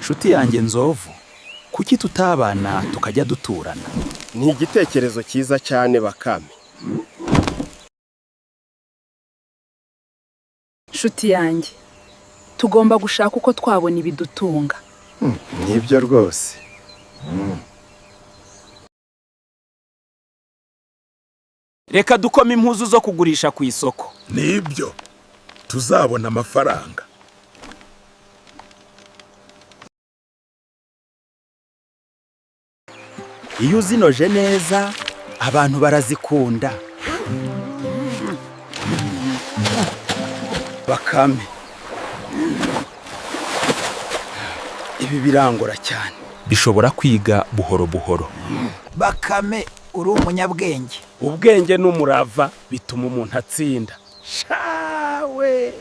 Nshuti yanjye Nzovu, kuki tutabana tukajya duturana? Ni igitekerezo cyiza cyane, Bakame. Nshuti yanjye, tugomba gushaka uko twabona ibidutunga. Nibyo rwose. Reka dukome impuzu zo kugurisha ku isoko. Nibyo, tuzabona amafaranga. Iyo uzinoje neza abantu barazikunda. Bakame, ibi birangora cyane. Bishobora kwiga buhoro buhoro. Bakame, uri umunyabwenge. Ubwenge n'umurava bituma umuntu atsinda. Shawe!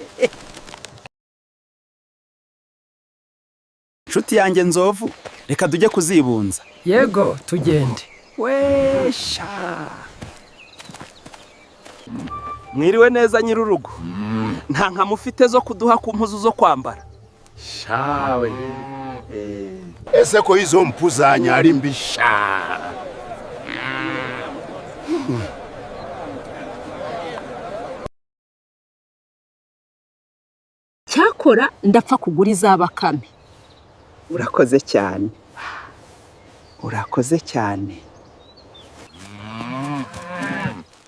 Nshuti yanjye Nzovu, reka tujye kuzibunza. Yego, tugende. We sha! Mwiriwe neza nyir'urugo. Nta nka mufite zo kuduha ku mpuzu zo kwambara? Shawe! Ese ko izo mpu zanyu ari mbi sha? Cyakora ndapfa kugura iza Bakame. Urakoze cyane. Urakoze cyane.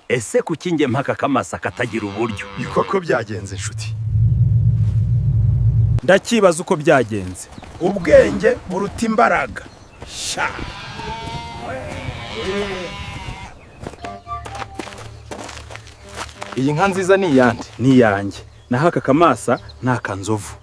Ese kuki njye mpaka kamasa katagira uburyo? Ni koko byagenze, nshuti. Ndakibaza uko byagenze. Ubwenge buruta imbaraga sha. Iyi nka nziza ni iyande? Ni iyanjye. Naho aka kamasa ni aka Nzovu.